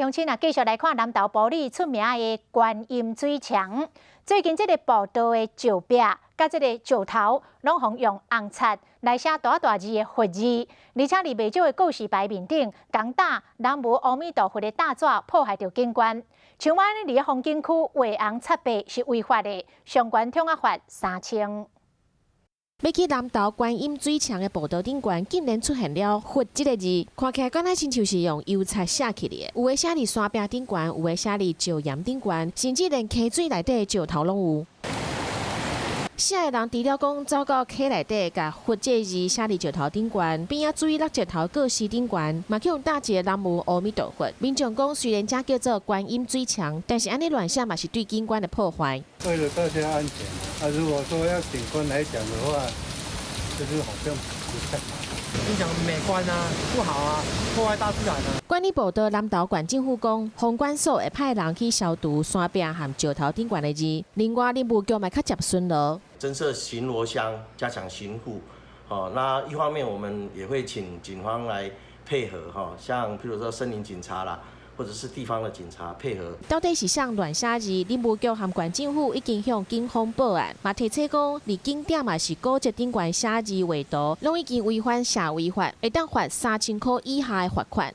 鄉親啊，繼續來看南投埔里出名的觀音水牆。最近這个步道的石壁佮這个石頭，攏予人用紅漆來寫大大字的佛字，而且佇袂少的告示牌面頂，共打南無阿彌陀佛的大紙破壞著景觀。像按呢佇風景區畫紅漆白是違法的，上懸通啊罰3000。欲去南投觀音水牆的步道頂懸，竟然出現了“佛”這个字，看起來敢若親像是用油漆寫起來的。有的寫佇山壁頂懸，有的寫佇石岩頂懸，甚至連溪水內底的石頭攏有。寫的人除了講走到溪內底，共“佛”這个字寫佇石頭頂懸，邊仔水落石頭告示頂懸，嘛去予打一個南無阿彌陀佛。民眾講，雖然這叫做觀音水牆，但是按呢亂寫嘛是對景觀的破壞。為了大家安全，啊，如果說要景觀來講的話，就是好像不太好。影響美觀啊，不好啊，破壞大自然啊。管理步道南投縣政府講，風管所會派人去消除山壁和石頭頂懸的字。另外，林務局嘛較接巡邏，增設巡邏箱，加強巡護。哦，那一方面我們也會請警方來配合，哈，像譬如說森林警察啦，或者是地方的警察配合。到底是誰亂寫字？林務局和縣政府已經向警方報案，嘛提醒講，佇景點抑是古蹟頂懸寫字畫圖，攏已經違反社違法，會當罰3000箍以下的罰款。